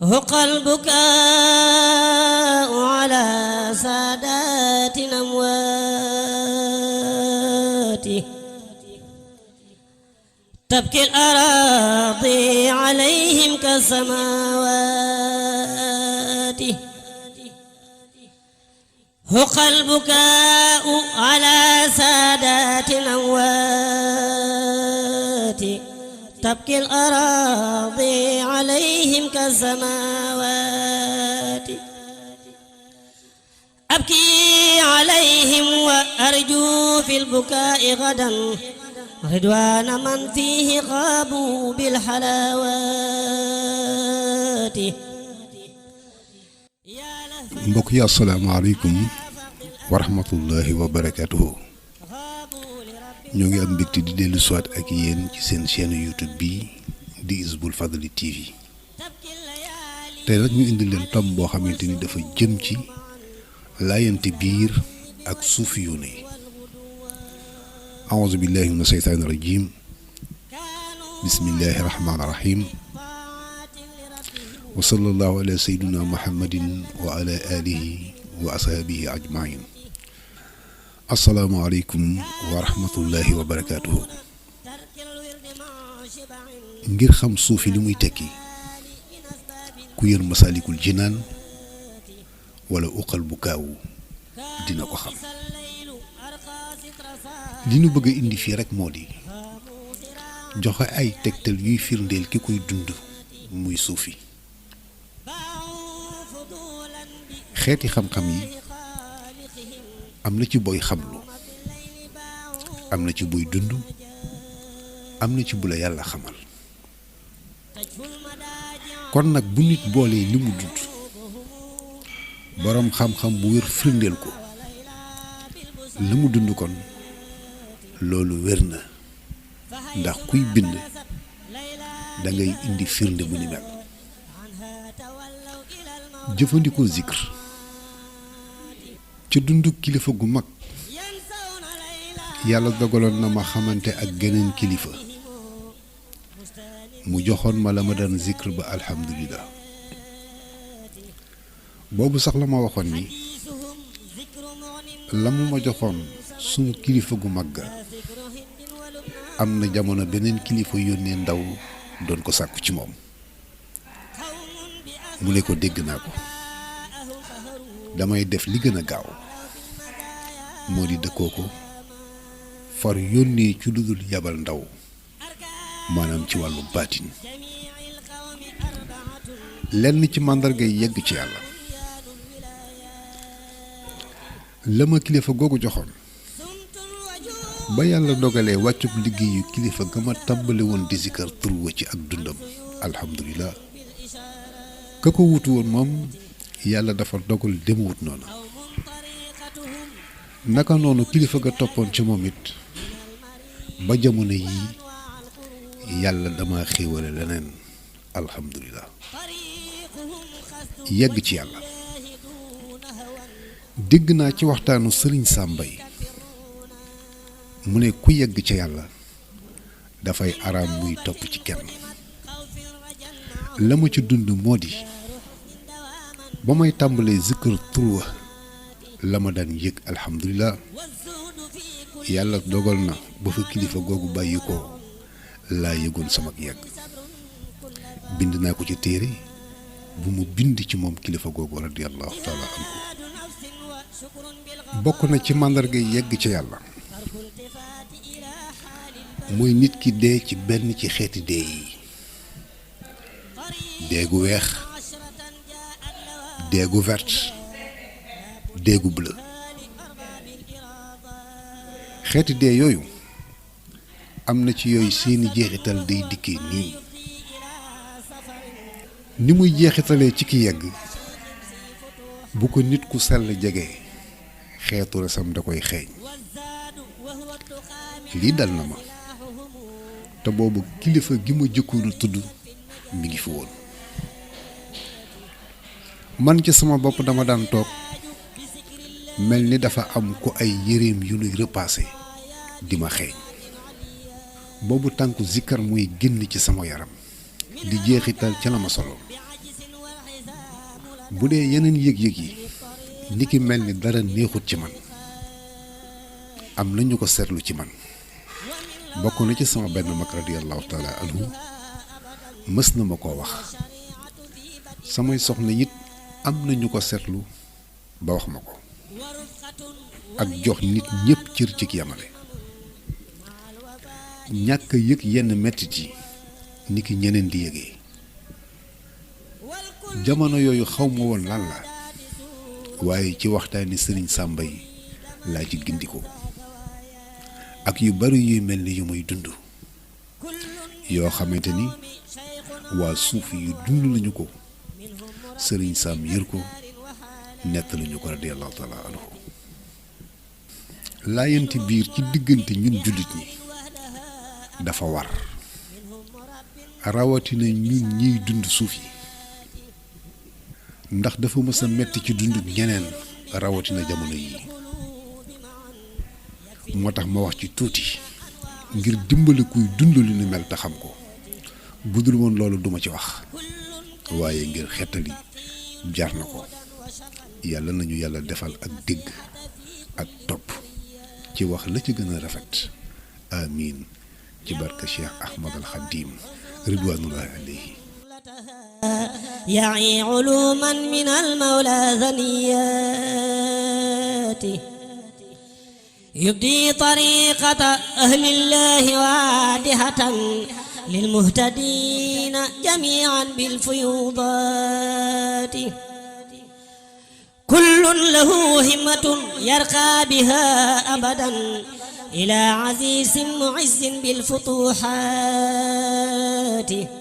هق البكاء على سادات الأموات تبكي الأراضي عليهم كالسماوات هق البكاء على سادات الأموات تبكي الأراضي عليهم كالسماوات أبكي عليهم وأرجو في البكاء غدا رضوان من فيه غابوا بالحلاوات mbokk yi asalaamaaleykum wa rahmatullahi wa barakaatuhu ñoo ngi am mbégte di dellu soit ak yéen ci seen chaîne YouTube bi di Hizboul Fadly TV tey nag ñu indi leen tom boo xamante ni dafa jëm ci laayante biir ak suufiyuune yi aouzu billahi mina sheytaani rajim bismillahi rahmaani rahim wa sallallahu ala sayyidina muhammadin wa ala alihi wa ashaabihi ajmain asalaamaaleykum wa rahmatullahi wa barakaatuhu ngir xam suufi li muy tekki ku yër masaalikul jinaan wala uqal bu kaawu dina ko xam li nu bëgg a indi fii rek moo di joxe ay tegtal yuy firndeel ki koy dund muy suufi xeeti xam-xam yi am na ci booy xamlu am na ci buy dund am na ci bu la yàlla xamal kon nag bu nit boolee li mu dund boroom xam-xam bu wér firndeel ko li mu dund kon loolu wér na ndax kuy bind da ngay indi firnde bu ni mel jëfandikoo zikr ci dundu kilifa gu mag yàlla dogaloon na ma xamante ak geneen kilifa mu joxoon ma la ma daan zikr ba alhamdulillah boobu sax la ma waxoon ni la mu ma joxoon sunu kilifa gu mag ga am na jamono beneen kilifa yónnee ndaw doon ko sàkku ci moom mu ne ko dégg naa ko damay def li gën a gaaw moo di dëkkoo ko far yónnee ci lu dul yabal ndaw maanaam ci wàllu baatin lenn ci màndarga yi yegg ci yàlla la ma kilifa googu joxoon ba yàlla dogalee wàccub liggéeyu kilifa ga ma tàmbali woon di zikar tur wa ci ak dundam alhamdulilah ka ko wutu woon moom yàlla dafa dogal demewut noonu naka noonu kilifa ga toppoon ci moom it ba jamono yii yàlla dama xéewale leneen alhamdulilah yegg ci yàlla dégg naa ci waxtaanu sëriñ Sàmbay mu ne ku yegg ca yàlla dafay araam muy topp ci kenn la ma ci dund moo di ba may tàmbalee zikr turwa la ma daan yëg alhamdulilah yàlla dogal na ba fa kilifa googu bàyyi ko laa yëgoon sama yegg bind naa ko ci téere bu mu bind ci moom kilifa googu radiyallahu taala anhu bokk na ci màndarga yegg ca yàlla mooy nit ki dee ci benn ci xeeti dee yi dee gu weex dee gu vert dee gu bleu xeeti dee yooyu am na ci yooyu seeni jeexital day dikkee nii ni muy jeexitalee ci ki yegg bu ko nit ku sell jege xeetu resam da koy xeeñ lii dal na ma te boobu kilifa gi ma jëkkoonu tudd mi ngi fi woon man ci sama bopp dama daan toog mel ni dafa am ku ay yéreem yu nuy repassé di ma xeeñ boobu tànku zikkar muy génn ci sama yaram di jeexital ca la ma solo bu dee yeneen yëg-yëg yi ni ki mel ni dara neexut ci man am nañu ko seetlu ci man bokk na ci sama benn mag radiyallahu taala anhu mës na ma koo wax samay soxna it am nañu ko seetlu ba wax ma ko ak jox nit ñépp cër ci yamale ñàkk yëg yenn mettit yi ni ki ñeneen di yëgee jamono yooyu xaw ma woon lan la waaye ci waxtaani sëriñ Sàmba yi laa ci gindiko ak yu bari yuy mel ni yu muy dund yoo xamante ni waa suuf yu dund lañu ko sëriñ Sam yër ko nett lañu ko radiyallahu taala anhu laayanti biir ci diggante ñun jullit ñi dafa war rawatina ñun ñiy dund suuf yi ndax dafa mës a metti ci dundu ñeneen rawatina jamono yi moo tax ma wax ci tuuti ngir dimbali kuy dund li ni mel te xam ko budul woon loolu duma ci wax waaye ngir xettali jar na ko yàlla nañu yàlla defal ak dégg ak topp ci wax la ci gën a rafet amiin ci barka Cheikh Ahmad al Khadim ridwanullahi alayhi يعي علوما من المولى ثنيات يبدي طريقة أهل الله وادحة للمهتدين جميعا بالفيوضات كل له همة يرقى بها أبدا إلى عزيز معز بالفتوحات